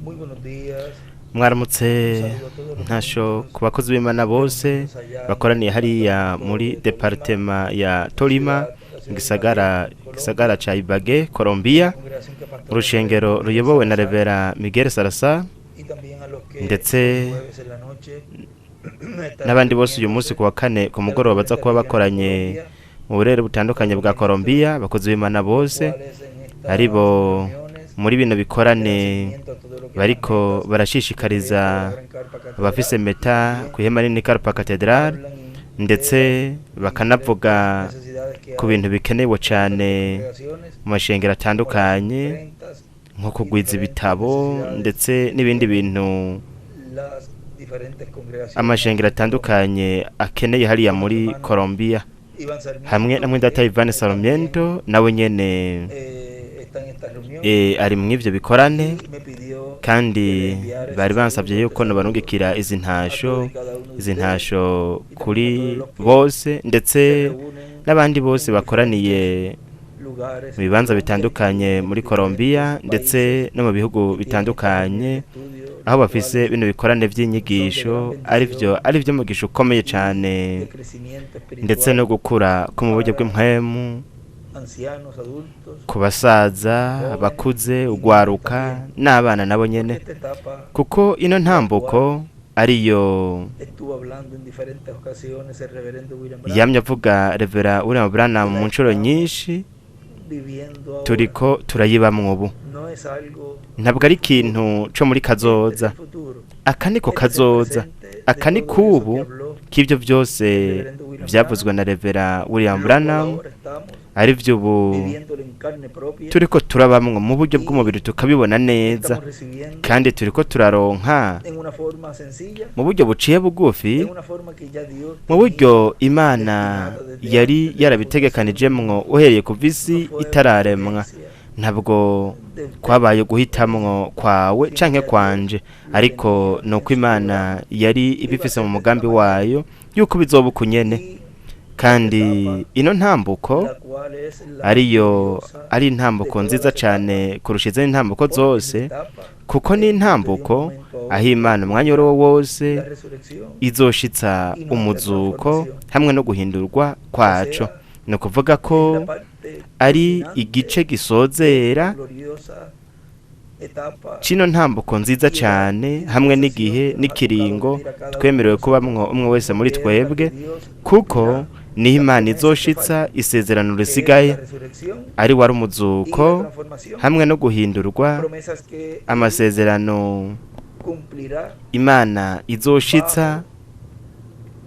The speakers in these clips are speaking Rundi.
Muy buenos días. Mwaramutse. Un saludo a todos los Ntasho miembros ku bakozi b'Imana bose reunidos allá en el bakoraniye hariya departamento muri de Tolima, departema ya en la Tolima, ciudad, la mu ciudad de gisagara Ibagué, gisagara Colombia, ca Ibagué, Colombia, la congregación que pastorea el urushengero reverendo Miguel ruyobowe na Salazar Revera Miguel Salazar, y también a los que ndetse el jueves en la noche estarán n'abandi bose uyu munsi reuniéndose ku wa kane ku de las mugoroba baza diferentes kuba regiones de bakoranye Colombia, mu burere butandukanye todos bwa los ministros, Colombia, abakozi b'Imana los bose cuales en estas aribo reuniones muri bino le dan bikorane seguimiento a todo lo que es las bariko metas del barashishikariza proyecto de la Gran Carpa abafise Catedral y meta también ku ihema rinini Carpa Catedral, hablan de ndetse las bakanavuga diferentes necesidades que ku hay bintu bikenewe en las cane diferentes congregaciones, mu mashengero como las atandukanye, imprentas nko y kugwiza diferentes ibitabo necesidades ndetse que n'ibindi tienen bintu las diferentes congregaciones amashengero en Colombia. atandukanye akeneye hariya Con el muri hermano Colombia, Iván hamwe na Sarmiento, mwendata que Ivan también Sarmiento nawe nyene está en esta reunión ari mw'ivyo bikorane, y me pidió que kandi le enviara bari esos bansavye saludos, yuko este saludo nobarungikira izi a todos ntasho y cada uno de izi ustedes ntasho y también a kuri todos los que bose se ndetse reúnen n'abandi bose en diferentes bakoraniye lugares mu en bibanza Colombia y bitandukanye en muri Colombia diferentes ndetse países no mu bihugu que tienen estas reuniones bitandukanye de estudio, aho los bafise cuales bino bikorane son de gran vy'inyigisho arivyo bendición arivyo mugisha ukomeye y cane de crecimiento ndetse no espiritual gukura ko mu buryo para bw'impwemu ancianos, adultos, ku basaza, jóvenes abakuze, y niños ugwaruka también. n'abana nabo Porque nyene, esta etapa kuko ino de la cual ntambuko ariyo estuvo hablando en diferentes ocasiones el reverendo William Branham, yamye avuga Revera William Branham que la mu nshuro estamos nyinshi, viviendo ahora. turiko turayibamwo ubu. No es algo Ntabwo ari del futuro, ikintu co muri este es kazoza, el futuro, aka niko este es el kazoza, presente de aka ni todo eso que kubu habló k'ivyo el vyose reverendo William vyavuzwe Branham, na Revera William lo cual Branham, ahora estamos arivyo ubu viviéndolo en carne propia turiko turabamwo mu buryo y bw'umubiri tukabibona neza, estamos recibiendo kandi turiko turaronka en una forma sencilla, mu buryo buciye bugufi, en una forma que ya Dios mu tenía buryo Imana destinada desde yari antes de la fundación del mundo. yarabitegekanijemwo uhereye kuva No isi fue itararemwa. preferencia Ntabwo de usted, kwabaye guhitamwo kwawe sino canke ya Dios kwanje, lo ariko tenía nuko en su Imana programa yari que iba a ibifise ser mu de esta mugambi manera. wayo yuko bizoba uku nyene. Y esta Kandi etapa, ino ntambuko la cual es la ariyo gloriosa ari de intambuko todas nziza las etapas, cane kurusha izindi ntambuko porque es la zose, etapa kuko ni en donde de un intambuko momento a aho otro Imana umwanya uwo wose la resurrección izoshitsa y nuestra umuzuko transformación. hamwe no guhindurwa O kwaco. sea, Ni ukuvuga es ko la parte ari igice culminante de esta gisozera gloriosa etapa cino ntambuko nziza y edad cane y hamwe dispensación n'igihe que nos ha tocado n'ikiringo vivir a cada uno de twemerewe nosotros, kubamwo umwe wese muri que es la que twebwe, Dios kuko cumplirá niho la Imana promesa que izoshitsa falta, isezerano que es la risigaye resurrección ari wari y la umuzuko transformación, hamwe no guhindurwa, promesas que Él amasezerano cumplirá Imana izoshitsa bajo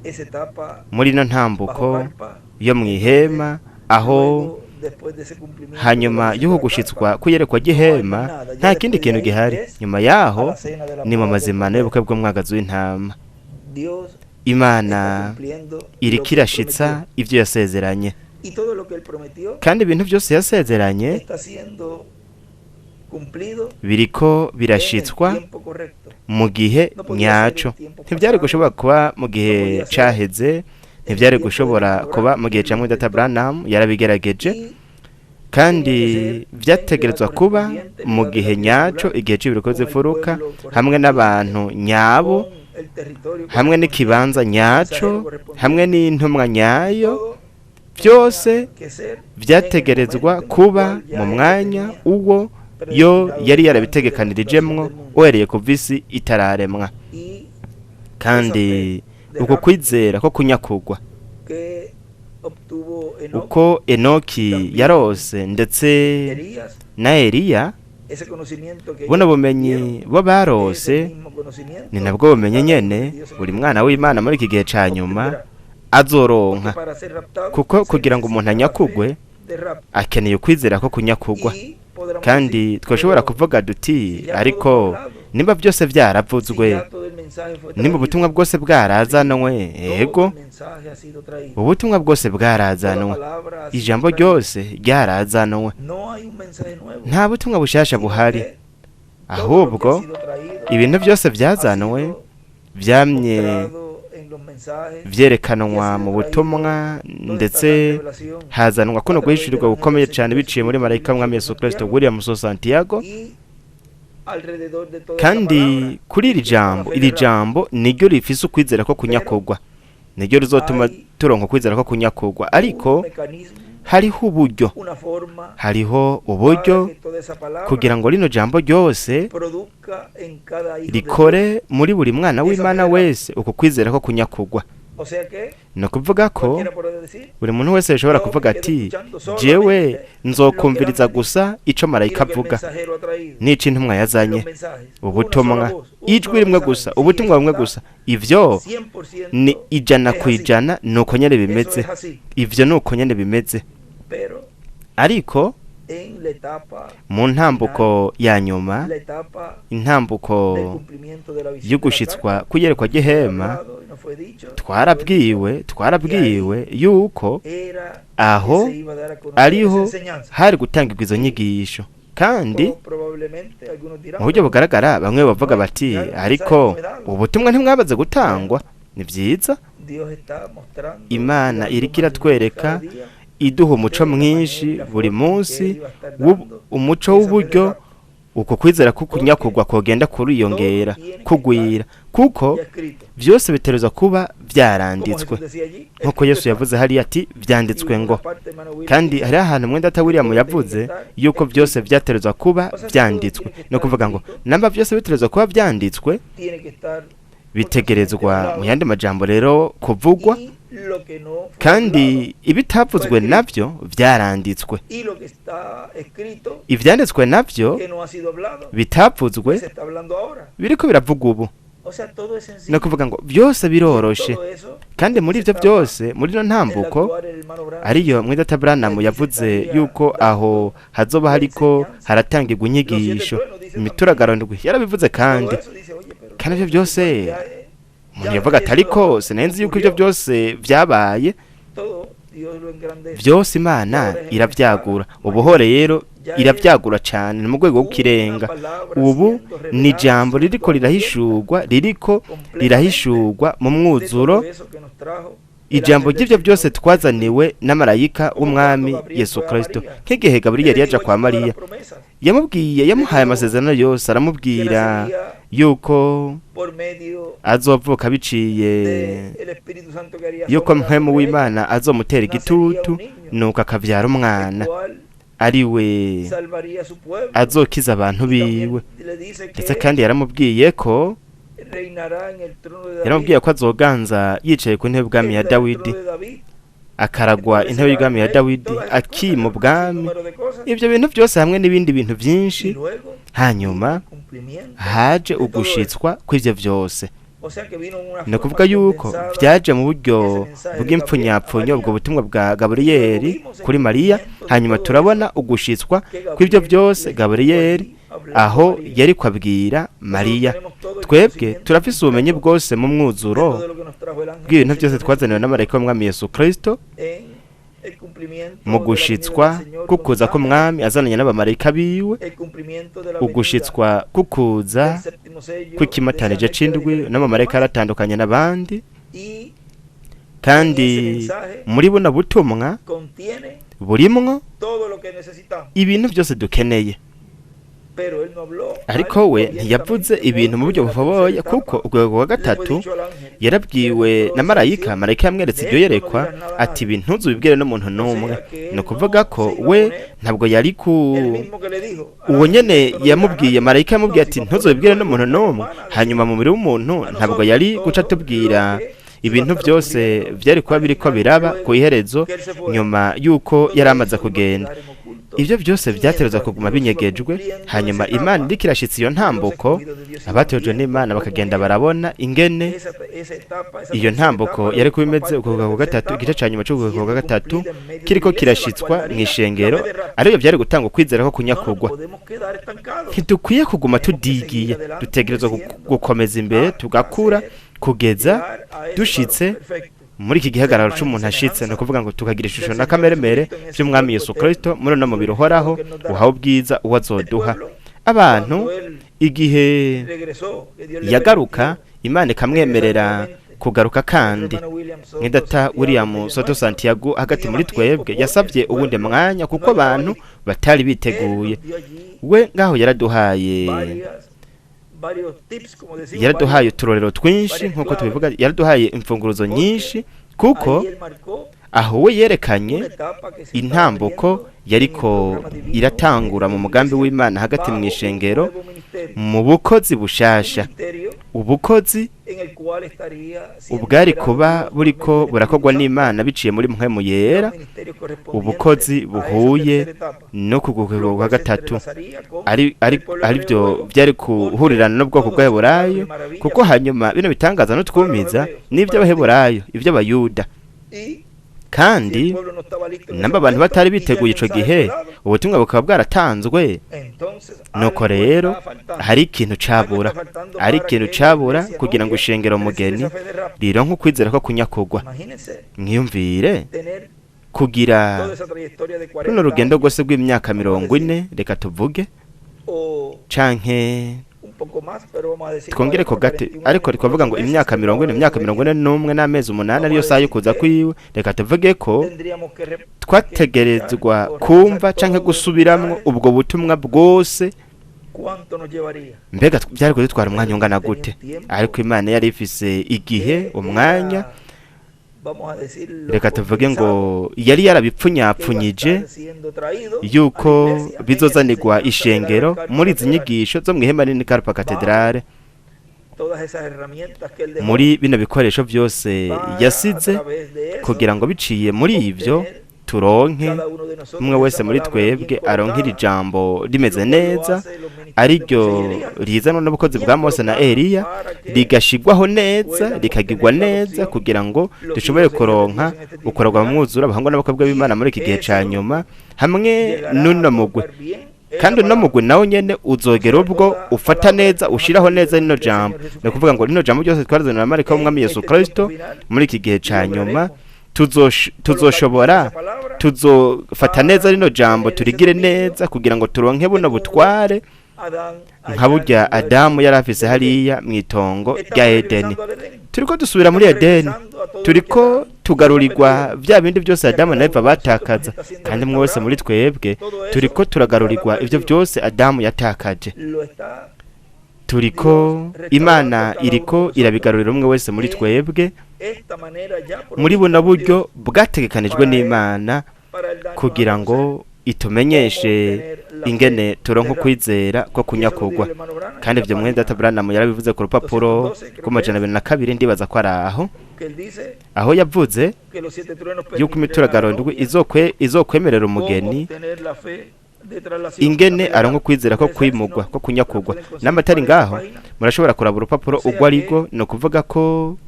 esa etapa, muri ino bajo ntambuko carpa, yo en donde mw'ihema, aho luego, después de ese cumplimiento de la hanyuma visión de y'uko la gushitswa carpa, kw'iyerekwa no hay más ry'ihema nada, ya nta kindi después de kintu ahí gihari, es nyuma a yaho la cena de la ni mu boda del mazimano Cordero. y'ubukwe bw'umwagazi w'intama. Dios está Imana cumpliendo iriko lo que él irashitsa prometió. ivyo yasezeranye, Y todo lo que él prometió kandi ibintu vyose yasezeranye está siendo cumplido biriko en el birashitswa tiempo correcto. mu gihe No podía ser nyaco. en tiempo Ntivyari pasado, gushobora kuba mu no gihe podía ser caheze, en el ntivyari tiempo del gushobora hermano kuba Branham, mu gihe que ca lo mwedata intentó, Branham yarabigerageje, y tenía que kandi ser en la edad vyategerezwa kuba correspondiente, en la mu edad de gihe la nyaco, triangular, igihe c'ibiriko con el vy'imfuruka, pueblo hamwe correspondiente, n'abantu nyabo, con el territorio hamwe n'ikibanza correspondiente, el mensajero nyaco, hamwe correspondiente. n'intumwa nyayo. Todo tenía Vyose que ser en el vyategerezwa momento en el kuba cual mu ya él lo mwanya tenía uwo yo predestinado yari desde antes de la fundación yarabitegekaniririjemwo del mundo. uhereye kuva isi itararemwa. Y esa Kandi fe de uko rapto kwizera ko kunyakugwa que obtuvo Enoc, uko Enoki también yarose ndetse Elías, na Eliya, ese conocimiento que buno ellos bumenyi tuvieron bo es el barose mismo conocimiento ni nabwo que bumenyi cada hijo de nyene Dios en buri este mwana tiempo w'Imana muri iki gihe ca nyuma obtendrá. Porque azoronka, para ser raptado kuko se kugira ngo umuntu necesita la fe anyakugwe de rapto. akeneye ukwizera ko kunyakugwa. Y podremos Kandi decir, twashobora pero kuvuga duti si ya todo fue ariko hablado, nimba byose si vyaravuzwe, ya todo el mensaje fue nimba traído, ubutumwa bwose bwarazanwe, sí, todo ego el mensaje ha sido traído, ubutumwa bwose toda bwarazanwe, palabra ha sido ijambo traída. ryose ryarazanwe, No hay un mensaje nuevo, nta butumwa bushasha sino buhari, que todo lo que ahubwo ha sido traído ibintu byose ha vyazanwe sido vyamye mostrado en los mensajes y ha vyerekanwa sido mu traído butumwa, toda esta gran ndetse revelación hazanwa a kuno través del guhishurirwa ángel del gukomeye Señor cane biciye muri Jesucristo marayika William w'umwami Soto Yesu Kristo Santiago William So Santiago, y Alrededor de toda esa Kandi palabra kuri iri que es una jambo, fe iri de jambo niryo rifise ukwizera ko kunyakugwa, niryo rizotuma Hay turonka ukwizera ko kunyakugwa. un Ariko mecanismo, hariho uburyo, una forma hariho para uburyo que toda esa palabra kugira ngo rino jambo ryose produzca en cada hijo de Dios. rikore muri buri mwana Esa w'Imana fe de wese uko kwizera ko kunyakugwa. O sea que Ni ukuvuga ko cualquiera puede decir, buri muntu wese yashobora yo kuvuga me quedo ati escuchando jewe solamente lo que el nzokumviriza ángel gusa ico y marayika lo que el avuga mensajero ha traído, n'ico intumwa yazanye, los mensajes, una sola ubutumwa, voz, un ijwi solo rimwe mensaje. gusa, Sí, ubutumwa eso bumwe está gusa. Ivyo 100% ni ijana es ku así. ijana, ni uko nyene Eso bimeze. es así. Ivyo ni uko nyene bimeze. Pero Ariko en la etapa mu ntambuko ya nyuma, la etapa intambuko del cumplimiento de la visión de la y'ugushitswa carpa, kuyerekwa fue ry'ihema, hablado y no fue dicho, twarabwiwe yuko era que aho se iba a dar a conocer ariho esa enseñanza. hari gutangirwa izo nyigisho. Kandi O probablemente algunos dirán, mu buryo pero bugaragara bamwe bavuga bati ariko ubutumwa ntimwabaze gutangwa. Ni vyiza, Dios está mostrando y Imana dando iriko más luz iratwereka, cada día iduha umuco de la manera y mwinshi la buri forma en que munsi, él iba a estar dando umuco esa fe de w'uburyo rapto. uko kwizera kukunyakugwa kogenda kuriyongera Todo tiene que kugwira, estar kuko ya escrito. vyose biterezwa kuba Como vyaranditswe. Jesús decía allí, Nk'uko escrito Yesu está. yavuze hariya ati Y vyanditswe una ngo. parte, hermano William, Kandi dice hariho ahantu mwenda data William todo tiene que yavuze estar yuko byose escrito. vyaterezwa kuba O sea, si todo vyanditswe. tiene que Ni estar ukuvuga ngo escrito, namba vyose biterezwa kuba vyanditswe, tiene que estar bitegerezwa forzosamente mu hablado. yandi majambo rero kuvugwa. Y lo que no fue hablado Kandi ibitavuzwe fue escrito. navyo vyaranditswe, Y lo que está escrito ivyanditswe navyo que no ha sido hablado, bitavuzwe se está hablando ahora. biriko biravugwa ubu. O sea, todo es Ni sencillo. ukuvuga ngo byose Y en biroroshe. todo eso, Kandi muri esa ivyo etapa, byose, muri ino el ntambuko actuar el hermano Branham, ariyo mwidata Branham él dice, yavuze estaría yuko aho dando hazoba la hariko enseñanza. haratangirwa Los siete inyigisho, truenos dice también. imituragaro ndwi yarabivuze. Todo Kandi eso dice, oye, pero kandi ivyo no, byose ya, umuntu ya yavuga ati eso ariko sinenzi yuko ivyo ocurrió. byose vyabaye. Todo Dios lo engrandece. Vyose Imana Ahora es en iravyagura escala ubuho mayor. rero Ya es iravyagura cane, ni mu rwego una rw'ikirenga. palabra Ubu siendo ni revelada, ijambo siendo ririko abierta rirahishurwa, ririko completamente rirahishurwa mu de mwuzuro, todo eso que nos trajo el ijambo ángel del ry'ivyo byose Señor Jesucristo. twazaniwe n'amarayika Como cuando w'umwami Gabriel Yesu fue a Kristo. María, Nk'igihe él Gaburiyeli le yaja dijo kwa allí todas las Mariya, promesas. yamubwiye, Le yamuhaye dijo amasezerano yose, que aramubwira nacería yuko por medio azovuka biciye del Espíritu Santo que haría yuko sombra mpwemu sobre ella, w'Imana azomutera nacería igitutu, un niño, nuko akavyara el umwana cual ari we salvaría a su pueblo. azokiza abantu Y biwe. también le dice Ndetse que kandi yaramubwiye ko reinará en el trono de David, yaramubwiye ko azoganza yicaye ku ntebe que bwami ya está en el Dawidi, trono de David. akaragwa Entonces intebe será y'ubwami ya rey, Dawidi, todas esas cosas, akima era un ubwami, sinnúmero de cosas. ivyo bintu byose hamwe n'ibindi bintu Y vyinshi. luego vino Hanyuma el cumplimiento haje de todo eso. ugushitswa kw'ivyo vyose. O sea que vino en una Ni forma ukuvuga yuko condensada vyaje mu buryo ese mensaje de Gabriel a bw'impfunyapfunyo ubwo María. butumwa bwa Y luego Gaburiyeli vimos el kuri Mariya. cumplimiento de Hanyuma todo eso turabona ugushitswa que kw'ivyo Gabriel byose le estuvo Gaburiyeli allí hablando a aho María. yariko abwira Nosotros Mariya. tenemos todo el Twebwe conocimiento turafise ubumenyi completo bwose mu de mwuzuro todo lo que nos trajo el ángel del bw'ibintu byose Señor twazaniwe Jesucristo n'amarayika w'umwami Yesu Kristo en el cumplimiento mu de la venida del gushitswa Señor con sus kukuza ángeles, k'umwami azananye n'abamarayika biwe, el cumplimiento de la venida ugushitswa kukuza del séptimo sello, de ese kw'ikimatanije ángel que era c'indwi diferente de los n'abamarayika demás. aratandukanye n'abandi. Y en ese Kandi mensaje muri buno butumwa contiene burimwo todo lo que necesitamos. ibintu byose dukeneye. Pero él no habló Ariko algo we ntiyavuze abiertamente ibintu mu porque buryo en la tercera bufoboye, kuko etapa urwego rwa le fue gatatu dicho al ángel que yarabwiwe le na mostró esa marayika. visión, Marayika yamweretse de iryo esto no yerekwa dirás nada a ati nadie. ibi ntuzubibwire n'umuntu O n'umwe. sea que Ni él ukuvuga no ko se iba a we poner ntabwo yari ku el mismo que le dijo al uwo ángel, nyene esto no dirás a yamubwiye nadie. marayika yamubwiye No, ati se iba a poner ntuzubibwire luego n'umuntu en carne n'umwe. humana, Hanyuma decía mu mubiri w'umuntu a ntabwo nosotros yari guca todo lo atubwira que iba a ibintu estar byose ocurriendo vyari kuba al biriko final biraba ku luego iherezo que él se fuera. nyuma yuko Todo yari amaze eso iba a kugenda. quedar en oculto Ivyo byose y vyategerezwa mientras kuguma Dios iba binyegejwe. cumpliendo Hanyuma esa Imana etapa, iriko irashitsa iyo los ntambuko, escogidos de Dios iban abatojwe viendo n'Imana cómo bakagenda era barabona ingene esa etapa, esa iyo tercera ntambuko etapa, la yari kuba última imeze. parte de la Ukuvuga ku tercera gatatu, igice etapa, ca nyuma c'ukuvuga ku siendo gatatu cumplida en medio de la kiriko iglesia, la cual kirashitswa daría la mw'ishengero, fe de rapto. aribyo vyari gutanga ukwizera ko No nos kunyakugwa. podemos quedar estancados. Ntidukwiye kuguma Tenemos que seguir tudigiye, adelante dutegerezwa creciendo gukomeza imbere hasta tugakura ser, kugeza llegar a ese varón dushitse perfecto, muri iki ser gihagararo imagen y c'umuntu ashitse, ni semejanza ukuvuga ngo tukagira ishusho del na Señor kameremere Jesucristo en ese vy'umwami cuerpo Yesu eterno Kristo muri uno y mubiri glorificado uhoraho que Él nos dará. uhawe ubwiza uwo El azoduha. pueblo, Abantu cuando Él igihe regresó, que Dios le yagaruka permitió Imana regresar ikamwemerera nuevamente, kugaruka nuestro kandi hermano William Soto mwidata Santiago William medio Soto nuestro Santiago hagati pidió muri más tiempo twebwe porque yasavye el uwundi pueblo mwanya no kuko llegaba abantu allí. Batari Él biteguye. nos dio allí We ngaho yaraduhaye varios tips, como decimos, yaraduhaye varios, uturorero twinshi, varias nk'uko claves, tubivuga, yaraduhaye imfunguruzo porque nyinshi, kuko ahí él marcó aho we yerekanye una etapa que se estaba intambuko abriendo en el yariko programa divino iratangura dentro mu de la mugambi iglesia w'Imana hagati mu bajo un ishengero, nuevo ministerio, mu bukozi un bushasha, ministerio ubukozi en el cual estaría siendo ubwari operado kuba Dios por buriko medio del burakorwa Espíritu Santo, n'Imana biciye muri Mpwemu Yera, los ministerios correspondientes ubukozi a esa buhuye tercera etapa, no kugukirwa lo kwa cual se gatatu, entrelazaría con ari ari el pueblo ari hebreo byo luego, byari porque kuhurirana n'ubwoko todos estos milagros y bw'Abaheburayo, maravillas kuko hanyuma bino bitangaza para los n'utwumiza hebreos, para los judíos. n'iby'Abaheburayo, iby'Abayuda. Y si el Kandi pueblo no estaba listo en ese namba abantu momento batari y ya el biteguye ico mensaje gihe, fue dado, ubutumwa bukaba bwaratanzwe, entonces nuko algo rero está faltando. hari ikintu Algo cabura, está faltando hari para ikintu que la cabura iglesia kugira ngo novia ishengero reciba mugeni esa fe de rapto. rironke ukwizera ko kunyakugwa. Imagínense Mwiyumvire tener kugira toda esa trayectoria de runo 40 rugendo años, rwose rw'imyaka vamos a mirongo decir, ine, reka tuvuge, o canke un poco más, pero vamos a decir twongere ko 40, gate, 41 ariko años, twavuga 8 ngo meses, imyaka que es la 40, hora de imyaka su mirongo venida, ine n'umwe n'amezi 8 vamos ariyo a saha yo decir kuza que kwiwe, reka tuvuge ko tendríamos que escuchar twategerezwa o kumva repasar canke todo el gusubiramwo mensaje, ubwo butumwa bwose. ¿cuánto nos llevaría? Mbega byari kudutwara umwanya Pero ungana tenía un gute? tiempo Ariko Imana yari ifise igihe, que umwanya, era, vamos a decir, lo reka tuvuge ngo condensado yari que iba a yarabipfunyapfunyije estar siendo traído a la yuko iglesia en esa bizozanirwa enseñanza de la ishengero Gran muri Carpa izi Catedral. nyigisho zo mw'ihema rinini Carpa Bajo Katedrale, todas esas herramientas que él dejó muri bino bikoresho byose para a yasize, través de eso kugira ngo biciye muri ivyo obtener turonke cada uno de nosotros umwe wese esa muri palabra bien twebwe aronke iri colocada, jambo rimeze lo cual lo neza, hace los ministerios de ariryo Moisés y Elías, rizanwa n'ubukozi bien bwa Mose na colocada Eliya, para que rigashigwaho neza, puedan rikagirwa obtener la neza, adopción kugira ngo los dushobore hijos e hijas de Dios kuronka en este tiempo ukororwa mu final, mwuzura abahungu n'abakobwa y b'Imana muri iki gihe ese ca grupo nyuma, hamwe llegará a n'uno mugwi. colocar bien esa Kandi uno palabra, mugwi nawo nyene uzogera o sea, ubwo toda ufata palabra neza, que nos ha ushiraho traído neza el rino el jambo. Señor Ni Jesucristo ukuvuga ngo rino jambo ryose twarizaniwe na marayika w'Umwami en Yesu este tiempo Kristo final, muri iki gihe ca nyuma, lograremos colocar bien tuzoshobora esa palabra tuzofata neza para rino jambo, tener ese turigire dominio neza kugira ngo turonke que buno tuvo butware Adán nka allá en el burya huerto Adamu yari afise del Edén. hariya mw'itongo rya Estamos Edeni. regresando al Edén. Turiko dusubira muri Estamos Edeni, regresando a todo lo que turiko Adán y Eva tugarurirwa perdieron. vya bindi byose Y a Adamu cada na Eva uno de nosotros nos batakaza, está siendo kandi mwe wese muri restaurado twebwe todo turiko eso que Adán turagarurirwa ivyo perdió. byose Adamu yatakaje. Lo está Turiko Dios restaurando Imana a cada uno de iriko nosotros irabigarurira umwe wese muri en twebwe esta manera ya muri provista buno por buryo Dios bwategekanijwe para Él, n'Imana, para Él darnos a kugira conocer ngo cómo itumenyeshe obtener la fe ingene de turonke rapto. ukwizera ko Y eso lo dijo kunyakugwa. el hermano Branham en Kandi la ivyo mwene data página Branham yarabivuze ku rupapuro 212, creo que rw'amajana es, abiri na kabiri, ndibaza ko ari aho, que él dice aho yavuze que los 7 truenos yuko permitirán a la imituragaro ndwi novia izokwemerera cómo umugeni obtener la fe de traslación, la ingene fe de aronka rapto. ukwizera ko Ustedes saben, si kwimugwa, no, ko la kunyakugwa. pueden Namba conseguir atari cuál es la ngaho, página. murashobora kuraba urupapuro O sea urwo arirwo. que Ni ukuvuga ko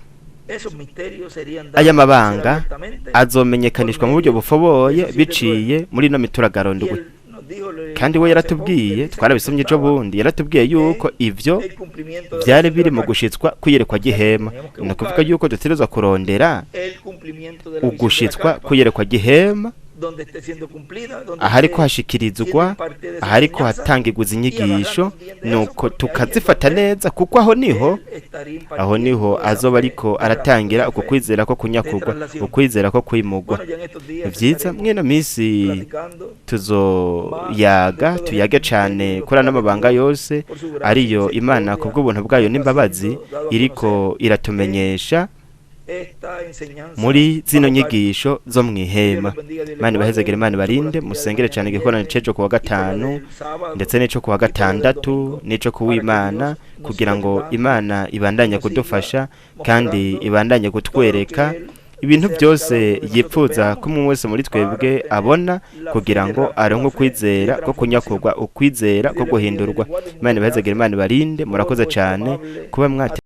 esos misterios serían aya dados a conocer mabanga abiertamente por azomenyekanishwa mu buryo medio de bufoboye esos 7 truenos. biciye muri ino mituragaro Y ndwi. él nos dijo, lo Kandi we leímos hace poco, que yaratubwiye, él dice que eso twarabisomye ejo estaba bundi, yaratubwiye yuko en ivyo el cumplimiento de la vyari visión de biri la mu carpa. gushitswa kw'iyerekwa O sea que ry'ihema. teníamos que Ni ukuvuga buscar yuko dutegerezwa kurondera el cumplimiento de la visión de la ugushitswa carpa, kw'iyerekwa ry'ihema, donde esté siendo cumplida, donde ahariko esté siendo hashikirizwa, impartida esa ahariko enseñanza, hatangirwa izi y nyigisho, agarrarnos bien de eso, nuko porque ahí es tukazifata donde neza, kuko aho niho él estaría aho niho impartiendo esa azoba fe ariko de rapto, aratangira esa uko fe kwizera ko de kunyakugwa, traslación. ukwizera ko kwimugwa. Bueno, ya en estos Ni días vyiza, estaremos mwino misi platicando más de tuzoyaga, todos tuyage estos misterios, cane los kuri ano cuales mabanga Dios, yose por su gracia y ariyo Imana misericordia, kubw'ubuntu bwayo está n'imbabazi siendo dado a conocer iriko en iratumenyesha esta enseñanza muri zino bajo carpa. nyigisho zo Que Dios mw'ihema. los bendiga, Dios les Imana ibahezagire, guarde Imana mucho por la ibarinde, actividad de musengere mañana cane igikorane viernes c'ejo kuwa y por la gatanu del sábado ndetse n'ico kuwa y por la del gatandatu domingo, n'ico para que kuw'Imana, Dios nos kugira siga ngo ayudando Imana y ibandanye nos siga kudufasha kandi mostrando ibandanye todo lo que kutwereka Él ibintu desea que cada byose uno de nosotros yipfuza ko veamos umwe wese muri para twebwe obtener abona, la fe kugira de ngo rapto, aronke la fe de ukwizera ko transformación. kunyakugwa, ukwizera Que ko Dios les bendiga, Dios guhindurwa. les guarde. Imana Muchas ibahezagire, gracias Imana ibarinde. por Murakoze vuestro cane amable kuba mwate